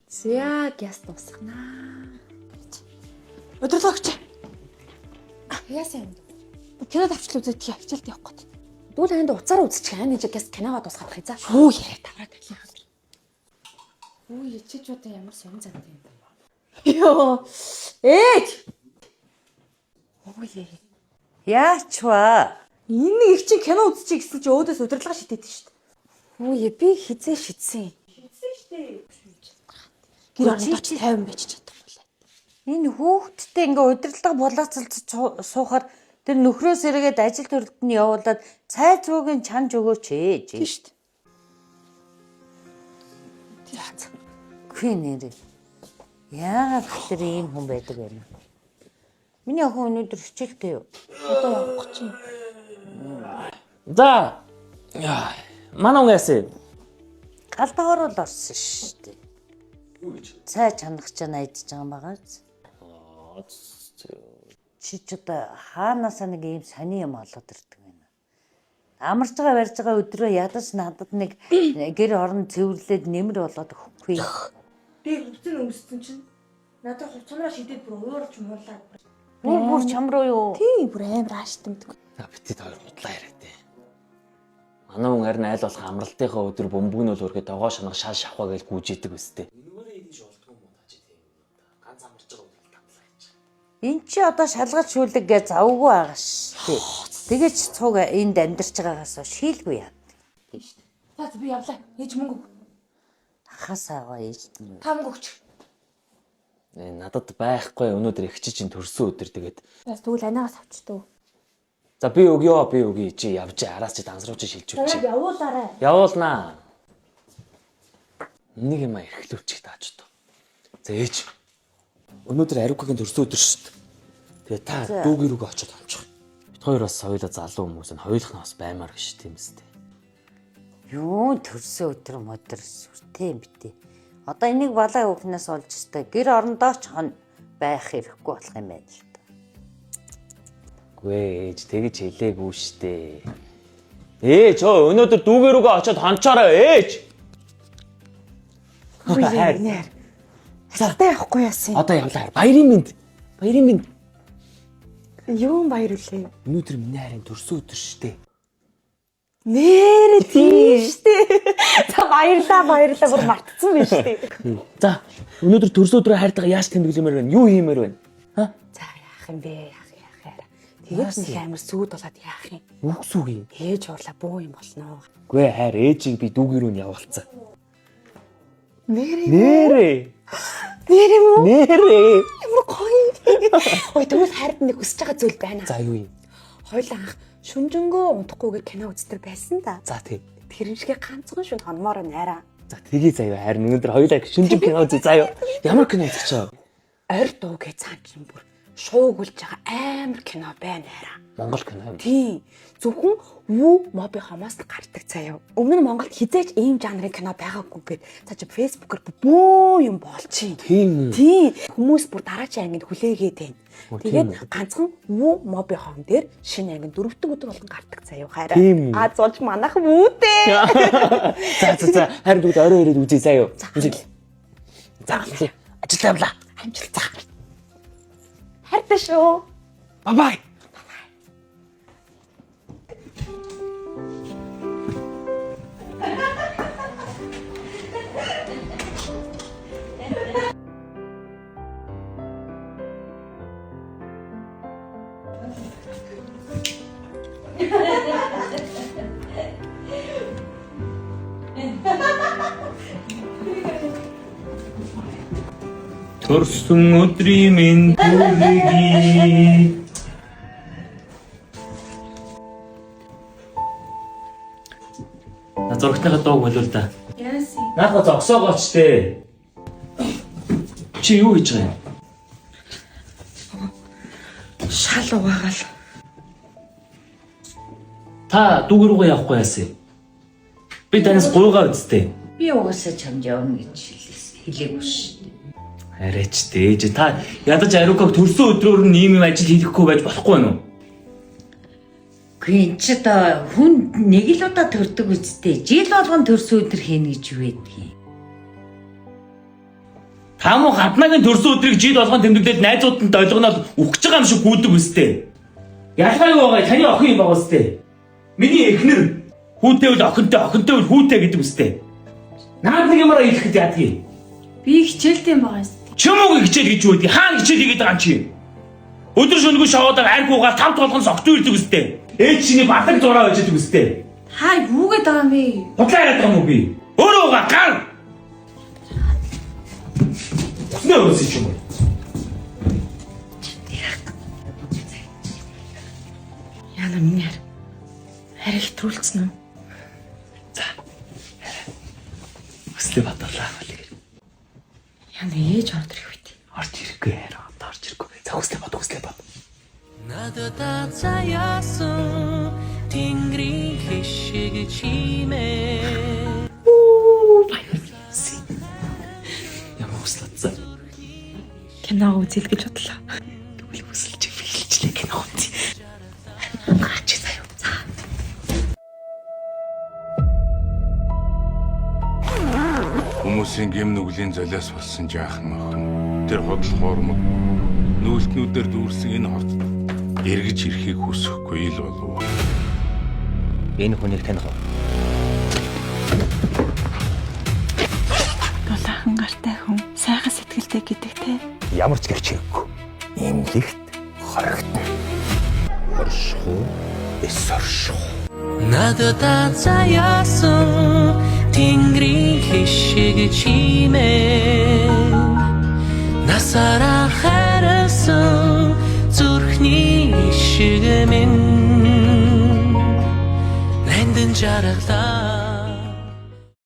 За, гяс дуусгана. Өдөрлөө өгч. Яасан юм бэ? Кинод авчлаа үзээд тий хичээлд явах гээд. Дүүл анд уцаар үзчих ань гэж гяс киногоо дуусгах хий за. Юу яриа тавраа тавих юм. Үгүй ичиж одоо ямар сонин зантай юм бэ? Йоо. Ээж. Үгүй. Яач вэ? Энэ нэг их чинь кино үзчихье гэсэн чи өөдөөс удирдлага шитэд шүү дээ. Үгүй би хизээ шидсэн. Гэр оронд очиж 50 байж чадахгүй лээ. Энэ хүүхдтэй ингээ удирдлага булаацалж суухаар тэр нөхрөөс эргээд ажил төрөлд нь явуулаад цай цуугийн чанж өгөөч ээж. Тийм шүү дээ. Үгүй нэрээ. Яагаад тэр ийм хүн байдаг юм бэ? Миний охин өнөөдөр хичээлтэй юу? Одоо явах гэж юм. За. Яа, Манай хүн яасан юм? Галдагоор л орсон шүү дээ. Цай чанах чинь айдж байгаа юм байгаа биз? Чи ч одоо хаанаасаа нэг ийм сони юм олоод ирдэг байна. Амарч байгаа барьж байгаа өдрөө ядаж надад нэг гэр орон цэвэрлээд нэмэр болоод өгөхгүй. Би хувцас өмссөн чинь надад хувцсанараа шидэд бүр уурч муурлаа. Бүр бүр чам руу юу? Тийм бүр амар ааштай мэдгүй. За битгий хоёр худлаа яриа те. Манай хүн харин айл болох амралтынхаа өдөр бөмбөгнөл өргө догоо шанах шал шавхаа гэж гүйж идэг өстэй. Энүүгээрээ идэж болдгоо юм уу та чи тийм юм да. Ганц амарч байгаа үйл татлаа гэж. Эн чи одоо шалгалт шүүлэг гэ завгүй байгаа шүү дээ. Тэгэж цуг энд амьдарч байгаагаас шийлгүй яа. Тийм шүү дээ. За би явлаа. Ээж мөнгө өг. Хасаа аваа ээж нь. Та мөнгө өгч. Э, Надад байхгүй өнөөдөр их чи чинь төрсөн өдөр тэгээд. За тэгвэл анаагаас авчдөө. За би өгөө би өгье чи явж араас чи данс руу чи шилжүүлчих. Явуулаарай. Явуулнаа. Нэг юм эрхлүүлчих тааж одоо. За ээж. Өнөөдөр Ариукагийн төрсөн өдөр шүү дээ. Тэгээ та дүүгийн рүүгээ очиод хончих. Бид хоёр бас соёлоо залуу хүмүүс нь хоёулах нь бас баймаар гэж тийм үстэй. Юу төрсөн өдөр модер сүртэй юм битээ. Одоо энийг балаа хүүхнээс олж өстэй гэр орондоо ч хон байх эрхгүй болох юм байна л та. Үгүй ээ, ээж тэгэж хэлээгүй штэ. Ээж өө өнөөдөр дүүгээ рүүгээ очиод хончоорой ээж. Үгүй нэр. Ажилдаа явахгүй яасан. Одоо явлаа. Баярын мэнд. Баярын мэнд. Юун баяр үлээ. Өнөөдөр миний харин төрсөн өдөр штэ. Нэрээ тийм штэ. За баярлаа баярлаа бүр мартцсан байж штэ. За өнөөдөр төрсөн өдрөө хайртайгаа яаж тэмдэглэмээр байна? Юу хиймээр байна? Ха? За яах юм бэ? Яах яах яара. Тэгээд нэг амар сүйд болоод яах юм? Юу гэсэн үг юм? Ээж уурлаа бөө юм болно. Үгүй ээ, хайр ээжийг би дүүгээ рүү нь явуулцсан. Нэрээ Нэрээ. нэрээ мүү? Нэрээ. Ямар гоё. Ой тэгвэл хайрд нэг хүсэж байгаа зүйл байна. За юу юм? Хоёлаа анх шүнжэнгөө унтахгүйгээр кино үзтэр байсан да. За тий. Тэр шигэ ганцхан шүн хонмоор найраа. За тгий заяа харин өнөөдөр хоёулаа шинжин кино үзье заяа. Ямар кино үзэж чаа? Ойр дуу гэж цаан чинь бүр шуугуулж байгаа амар кино байна найраа. Монгол кино юм. Тийм. Зөвхөн Вүү Моби хомоос л гардаг заяа. Өмнө нь Монголд хизээч ийм жанрын кино байгаагүй гээд цаа чи фэйсбүүкээр бөө юм болчих. Тийм үү? Тийм. Хүмүүс бүр дараачийн ангинд хүлээгээд байна. Өө, тийм Тэгээд ганцхан Вүү Моби хом дээр шинэ ангин дөрөвдөг өдөр болгон гардаг заяа хайраа. Тийм үү? А золж манах вүүтэй. За за за харин тэгвэл орой ирээд үзье заяа. Үзье. За ажилдаа явлаа. Амжилт цаа. Хайртай шүү. Bye bye. Төрсөн өдрийн минь хүргэе. На зурагтайгаа дууг болов да. Яасан? Наахаа зогсоогооч тээ. Чи юу хийж байгаа юм? Шал угаагаал. Та дүүг рүүгээ явахгүй яасан юм? Би танаас гуйгаа үсттэй. Би угаасаа чамд явна гэж хэлээс хэлээгүй шүү дээ. Арайч дээ ээж та ядаж Ариукаг төрсөн өдрөөр нь ийм юм ажил хийхгүй байж болохгүй байна уу? Үгүй эн чи одоо хүн нэг л удаа төрдөг үсттэй. Жил болгон төрсөн өдөр хийнэ гэж юу байдгийг. Та муу гаднаагийн төрсөн өдрийг жил болгон тэмдэглээд найзууданд ойлгоноод үхэж байгаа юм шиг гүйдэг үстэй. Ялгаа юу байгаа таны охин юм байгаа үстэй. Миний эхнэр хүүтэй үл охинтой, охинтой үл хүүтэй гэдэг үстэй. Наад нэг юмараа ирэхэд яадгийг. Би хичээлтэй юм байгаа юм. Чим үг хичээл гэж юу гэдэг? Хаана хичээл хийгээд байгаа юм чи? Өдөр шөнөгүй шоудаар арх уугаад там толгон согтуу ирдэг үстэй. Ээж чиний батаг зураа байж байдаг үстэй. Та юу гээд байгаа юм бэ? Худлаа яриад байгаа юм уу би? Өөрөө угаа гар. Үснэ өрсөн ч юм уу? Яна миний харь. Харь хэтрүүлсэн үү? Хүслээ батлаа. Яна ээж орд ирэх үед. Орж ирэхгүй хараа. Одоо орж ирэхгүй. За хүслээ бат, хүслээ бат. Надад заяасан тэнгэрийн хишиг чимээ. Ямар хүсэл атсан. Кино үзэл гэж бодлоо. Тэгвэл хүсэлж бэлчлээ кино үзье. Гаач заяа. За. Хүмүүсийн гэм нүглийн золиос болсон жаахан охин. Тэр худал хуурмаг нүүлтнүүдээр дүүрсэн энэ хотод эргэж ирэхийг хүсэхгүй ил болов. Энэ хүнийг таних уу? Дулаахан гартай хүн сайхан сэтгэлтэй гэдэг те. Ямар ч гэрч хэрэггүй. Имлэгт хоригдно. Оршихуу эс оршихуу. Надад заяасан тэнгэрийн хишиг чимээ. Насаараа хайрласан зүрхний ишиг минь. Нандин жаргалаа.